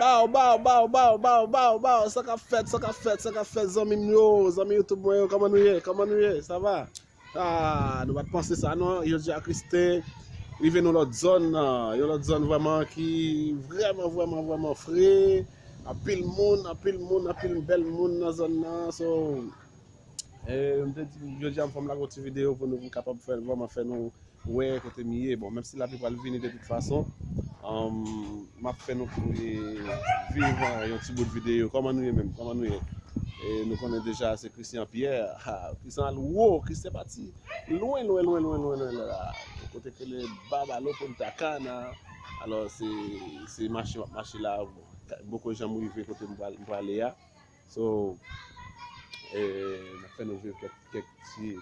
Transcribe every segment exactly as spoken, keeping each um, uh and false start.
Baw, baw, baw, baw, baw, baw, baw, sa k ap fèt, sa k ap fèt, sa k ap fèt, zanmi m yo, zanmi YouTube mwen yo, kòman nou ye, kòman nou ye, sa va? Ah, nou pa t panse sa non, jodi a Kristen rive nou lòt zòn nan, yon lòt zòn vrèman ki vrèman, vrèman, vrèman fre, anpil moun, anpil moun, anpil bèl moun nan zòn nan, so, eh, m te di, jodi a m fè m lage yon ti videyo pou nou, pou m kapab fè, vrèman fè nou wè kote m ye. Bon, menm si lapli pral vini de tout fason, um, m ap fè nou, eh, viv, eh, yon ti bout videyo. Kòman nou ye menm? Kòman nou ye? E nou konnen deja se Christian Pierre. Ha, Christian al wo, Christian pati lwen, lwen, lwen, lwen, lwen, lwen la. Kote k rele Babalo Punta Cana. Alò, se, se mache m ap mache la. Bon, m poko janm rive kote m pral, m prale a. So, eh, m ap fè nou viv kèk, kèk ti,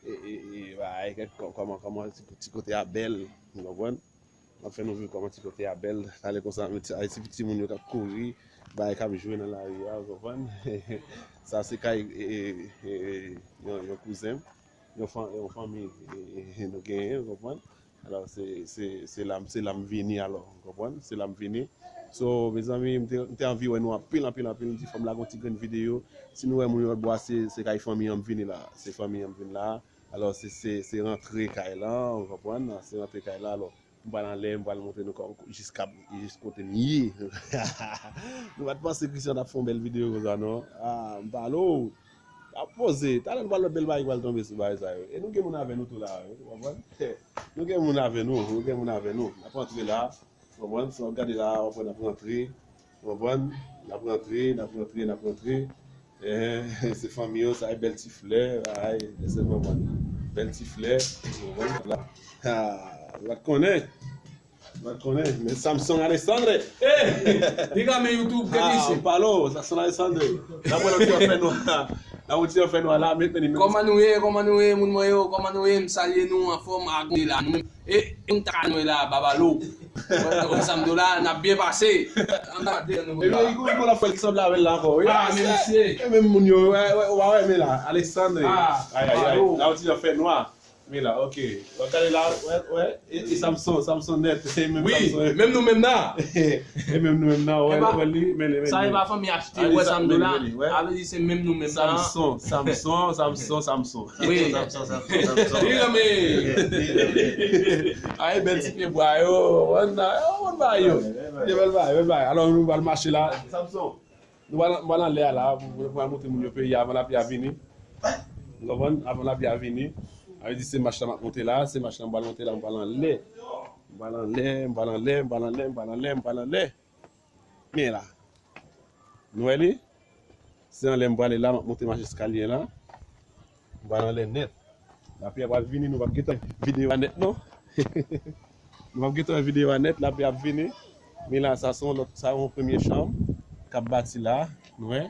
eh, eh, eh, bagay, kèk kò-, kòman, kòman ti, ti kote a bèl, ou konprann? M ap fè nou viv kòman ti kote a bèl. Talè konsa, ti, ay, ti, ti moun yo k ap kouri, bagay k ap jwe nan lari a, ou konprann? Sa se kay, eh, eh, eh, yon, yon kouzen m, yon fan-, yon fanmi, eh, eh, nou genyen, ou konprann? Alò, se, se, se la, se la m vini alò, ou konprann? Se la m vini. So, mezanmi, m te, m te anvi wè nou anpil, anpil, anpil. M di, fò m lage yon ti grenn videyo. Si nou wè moun yo lòt bò a, se, se kay fanmi an m vini la. Se fanmi an m vin la. Alò, se, se, se rantre kay la, ou konprann? Se rantre kay la, alò. M pral anlè, m pral montre nou kò-, jiska, jis kote m ye. Nou pa t panse Christian t ap fè yon bèl videyo konsa, non. Ah, m pale w. Ap poze. Talè nou pral wè bèl bagay ki pral tonbe sou bagay sa yo. E nou gen moun avè nou tou la, wi. Ou konprann? Nou gen moun avè nou. Nou gen moun avè nou. N ap antre la. Ou konprann? Si w ap gade la, w ap wè n ap rantre. Ou konprann? N ap rantre, n ap rantre, n ap rantre. Eh, se fanmi yo, sa e bèl ti flè, ay, se konprann. Bèl ti flè, ou konprann? La. Ha, w pa t konnen. W pa t konnen, men Samson Alexandre. Eh, li ka men YouTube, kèk isi. Ah, palo, Samson Alexandre. N ap wè lòt ti afè nou. N ap wè ti afè nou la, men, men, men. Kòman nou ye, kòman nou ye, moun mwen yo, kòman nou ye, m salye nou anfòm, a gade la, nou menm. E, e m ta ka nou la, Babalo. Wè, wè sa m di w la, n ap byen pase. An ta de nou la. Ebyen, li gon, li gon lòt frè ki sanble avè l la ankò, wi. Ah, men misye. E menm moun yo, wè, wè, wè, wè, men la, Alexandre. Ah, ay, ay, ay, Babalo. La, yon ti jan fè nwa. Men la, ok. W ap gade la, wè, wè. E, e Samson, Samson nèt. E menm Samson. Wi, menm nou menm nan. E menm nou menm nan, wè, wè li, men li, men li. Sa e pa fanmi achte, wè sa m di w la. A vle di se menm nou menm nan. Samson, Samson, Samson, Samson. Wi. Samson, Samson, Samson. Li renmen. Ay, bèl ti pye bwa yo, wè nan, yo, wè bay yo. Yo bèl bay, bèl bay. Alò, nou pral mache la. Samson. Nou pral, nou pral anlè a la, pou, pou, pou al montre moun yo peyi a avan lapli a vini. Ou konprann? Avan lapli a vini. A vle di se mach la m ap monte la, se mach la m pral monte la, m pral anlè. M pral anlè, m pral anlè, m pral anlè, m pral anlè, m pral anlè. Men la. Nou wè li? Se anlè m prale la, m ap monte mach eskalye la. M pral anlè nèt. Lapli a pral vini, nou p ap gentan wè videyo a nèt, non. Nou p ap gentan wè videyo a nèt, lapli ap vini. Men la, sa se yon lòt, sa yon premye chanm k ap bati la, nou wè.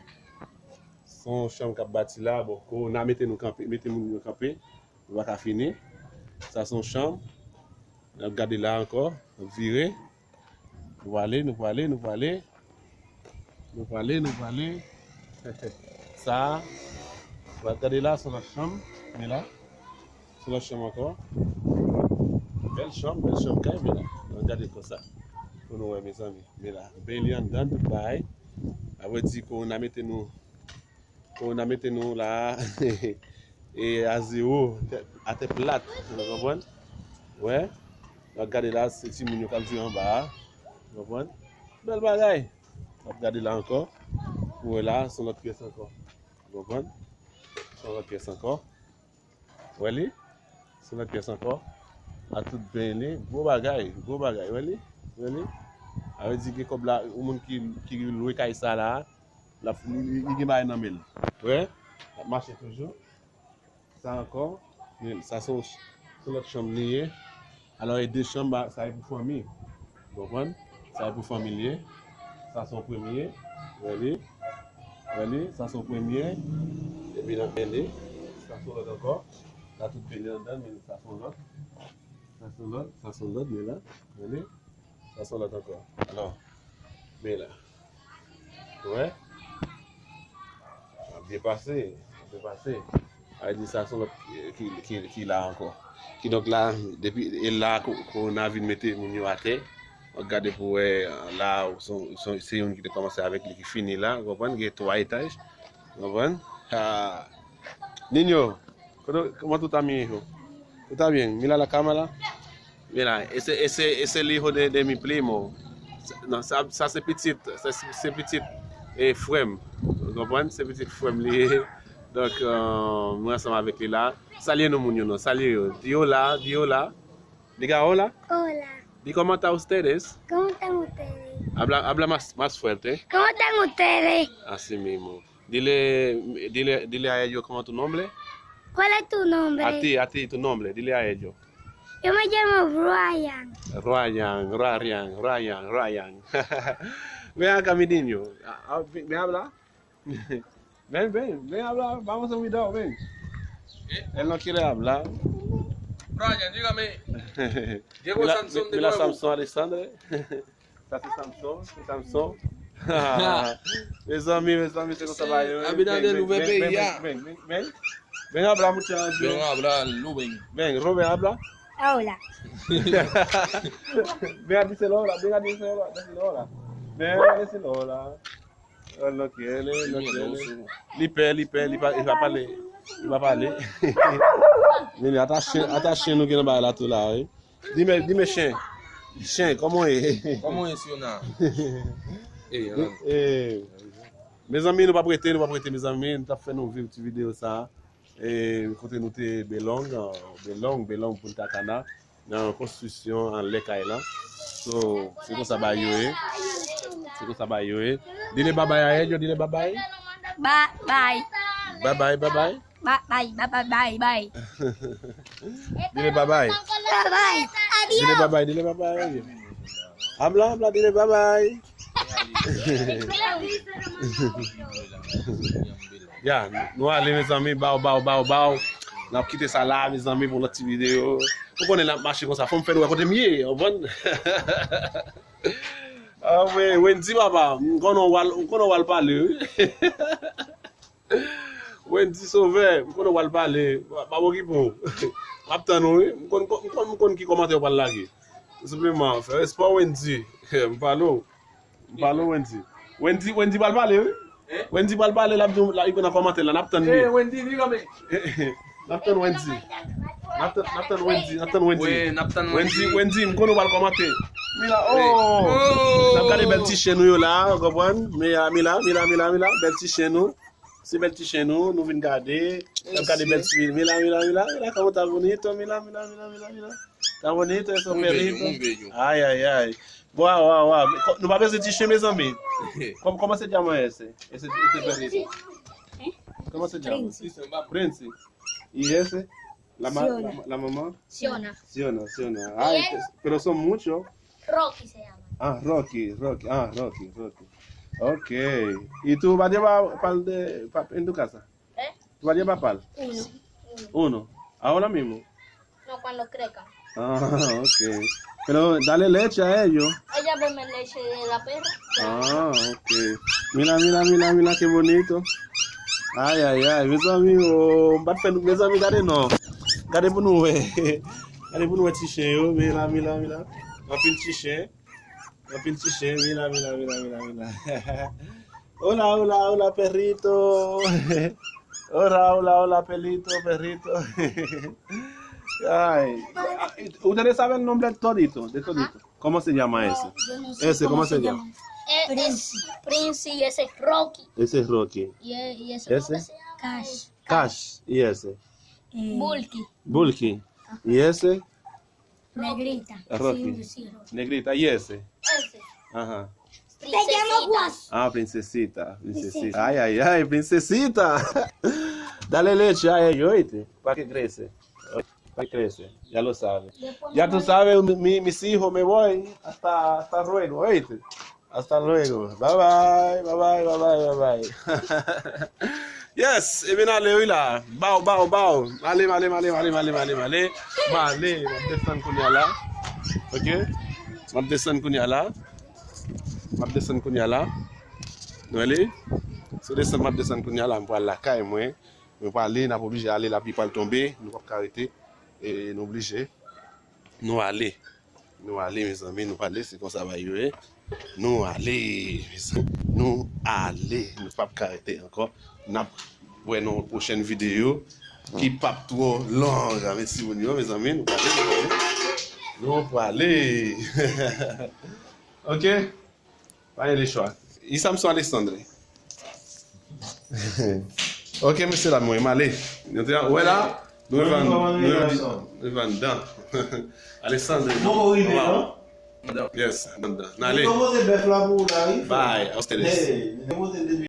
Se yon chanm k ap bati la, bon, kowona mete nou kanpe, mete moun yo kanpe. Nou pa ka fini. Sa se yon chanm. N ap gade la ankò, n ap vire. Nou prale, nou prale, nou prale. Nou prale, nou prale. Sa, nou pral gade la, se yon lòt chanm. Men la, se yon lòt chanm ankò. Bèl chanm, bèl chanm kay, men la. Nou gade konsa. Pou nou wè, mezanmi. Men la, ben li anndan, tout bagay. Sa vle di kowona mete nou Kowona mete nou la e a zewo, tè, atè plat, ou konprann? Wè, w ap gade la, se timoun yo k ap jwe anba a, ou konprann? Bèl bagay. W ap gade la ankò, ou wè la, se yon lòt pyès ankò, ou konprann? Se yon lòt pyès ankò. Wè li? Se lòt pyès ankò. A tout ben li. Gwo bagay, gwo bagay. Wè li? Wè li? A vle di gen kòb la, yon moun ki, ki lwe kay sa la, l ap, li, li, li gen bagay nan men l. Wè? L ap mache toujou. Sa ankò. Men sa se yon, se lòt chanm li ye. Alò, e de chanm, sa e pou fanmi. Ou konprann? Sa e pou fanmi l ye. Sa se yon premye. Wè li? Wè li? Sa se yon premye. Epi nan men li. Sa se yon lòt ankò. Sa tout beni anndan, men sa se yon lòt. Sa se yon lòt. Sa se yon lòt, men la. Wè li? Sa se yon lòt ankò. Alò, men la. Wè? Ap byen pase, ap byen pase. A di sa se yon lòt ki, ki, ki la ankò. Kidonk la, depi e la ko-, kowona vin mete moun yo atè. W ap gade pou wè, la, se, se, se youn ki te kòmanse avèk li ki fini la, w konprann? Gen twa etaj, w konprann? Ah. Ninho, kote, comment tu tá, mi hijo? Tu tá bien? Mira la cámara. Mira, ese, ese, ese el hijo de, de mi primo. Non, sa, sa se pitit, sa se, se pitit, eh, frè m. Ou konprann? Se pitit frè m li ye. Donk, eh, mwen ansanm avèk li la. Salye nou moun yo non. Salye yo. Di hola, di hola. Diga hola. Hola. Di cómo está ustedes. ¿Cómo están ustedes? Habla, habla más, más fuerte. ¿Cómo están ustedes? Así mismo. Dile, dile, dile a ellos cómo tu nombre. ¿Cuál es tu nombre? A ti, a ti, tu nombre. Dile a ellos. Yo me llamo Ryan. Ryan, Ryan, Ryan, Ryan. Ven acá, mi niño. Ah, ah, ven, ven a hablar. Ven, ven, ven a hablar. Vamos a un video, ven. ¿Qué? Él no quiere hablar. Ryan, dígame. Llegó Mira, Samson de mira nuevo. Samson Alexandre. Sa se Samson, se Samson. Mezanmi, mezanmi, se konsa bagay yo ye. Abinader louvè peyi a. Ven, ven, ven, ven. Ven hablar, muchacho. Ven hablar, Rubén. Ven, Rubén, habla. Hola. Ven a decirle hola, ven a decirle hola, decirle hola. Ven a decirle hola. Oh, no quiere, no quiere. Li pè, li pè, li pa, li pa pale. Li pa pale. Men ata chen, ata chen nou gen nan bagay la tou la, wi. Dime, dime chen. Chen, kòman w ye? Kòman w ye, Siona? Eh, eh. Mezanmi, nou p ap rete, nou p ap rete, mezanmi. Nou t ap fè nou viv ti videyo sa. E, kote nou te Belong, eh, Belong, Belong Punta Cana, nan konstriksyon anlè kay la. So, se konsa bagay yo ye. Se konsa bagay yo ye. Dile babay a Elio, dile babay. Ba, bay. Babay, babay. Ba, bay, ba, ba, bay, bay. Dile babay. Babay. Dile babay, dile babay. Habla, habla, dile babay. Ya, nou ale, mezanmi, baw, baw, baw, baw. N ap kite sa la, mezanmi, pou lòt ti videyo. Ou konnen n ap mache konsa, fò m fè nou wè kote m ye, w konprann? Ah, wi, Wendy, papa, m konnen w al, m konnen w al pale, wi. Wendy Sauveur, m konnen w al pale, pa, pa okipe w. M ap tann ou, wi. M konn, m konn, m konn ki kòmantè w pral lage. Tou senpleman, fè respè w, Wendy. M pale w. M pale w, Wendy. Wendy, Wendy pral pale, wi. Wendy pral pale, l ap di w, l ap nan kòmantè la, n ap tann li. Eh, Wendy, vin kanpe. N ap tann Wendy. N ap tann, n ap tann Wendy, n ap tann Wendy. Wi, n ap tann Wendy. Wendy, Wendy, m konnen w pral kòmante. Mila, oh! N ap gade bèl ti chen nou yo la, w konprann? Mila, Mila, Mila, Mila, Mila, bèl ti chen nou. Se bèl ti chen nou, nou vin gade. N ap gade bèl ti Mila, Mila, Mila, Mila, cómo está bonito, Mila, Mila, Mila, Mila, Mila. Está bonito eso, perrito. Muy bello, muy bello. Ay, ay, ay. Wow, wow, wow. Ko-, nou pa bezwen ti chen, mezanmi. Kòm-, ¿cómo se llama ese? Ese, ese perrito. ¿Cómo se llama? Prince. Prince. ¿Y ese? La ma-, Siona. La, la mamá? Siona. Siona, Siona. Ay, pero son muchos. Rocky se llama. Ah, Rocky, Rocky. Ah, Rocky, Rocky. Ok. ¿Y tú vas a llevar par de, pa, en tu casa? ¿Eh? ¿Tú vas a llevar par? Uno. Uno. ¿Ahora mismo? No, cuando crezca. Ah, ok. Pero dale leche a ellos. Ella bebe leche de la perra. Ah, ok. Mira, mira, mira, mira, qué bonito. Ay, ay, ay, mezanmi, oh, m pa t fè nou, mezanmi, gade non. Gade pou nou wè. Gade pou nou wè ti chen yo, mira, mira, mira. Anpil ti chen. Anpil ti chen, mira, mira, mira, mira, mira. Hola, hola, hola, perrito. Hola, hola, hola, pelito, perrito. Ay. Ustedes saben el nombre del todito, de todito. ¿Cómo se llama ese? Ese, ¿cómo se llama? Eh, Prince. Prince y ese es Rocky. Ese es Rocky. Y, y ese, ¿cómo que se llama? Cash. Cash, y ese. Eh, Bulky. Bulky. ¿Y ese? Negrita. Rocky. Sí, sí, Rocky. Negrita, ¿y ese? Ese. Ajá. Princesita. Ah, princesita, princesita. Princesita. Ay, ay, ay, princesita. Dale leche a ellos, ¿oíste? Para que crece. Para que crece. Ya lo sabe. Ya tú sabes, mi, mi, mis hijos, me voy. Hasta, hasta luego, ¿oíste? Hasta luego. Bye bye, bye bye, bye bye, bye bye. Yes, e vin ale wi la. Baw, baw, baw. Ale, ale, ale, ale, ale, ale, ale. M ale, m ap desann kounye a la. Ok? M ap desann kounye a la. M ap desann kounye a la. Nou ale? Se desann m ap desann kounye a la, m pral lakay mwen. Mwen prale, n ap oblije ale, lapli pral tonbe, nou p ap ka rete. E nou oblije. Nou ale. Nou ale, mezanmi, nou ale, se konsa bagay yo ye. Nou ale, mezanmi, nou ale, nou p ap ka rete ankò. N ap wè nan yon pwochèn videyo ki p ap twò long. Mèsi moun yo, mezanmi, nou prale, mezanmi. Nou prale. Ok? Pa gen lechwa. E Samson Alexandre. Ok, mesye dam, mwen, m ale. Nou te, wè la, nou rive ann-, nou rive ann-, nou rive anndan. Alexandre. Bon, rive, non? Yes, anndan. N ale. Bye, a ustedes.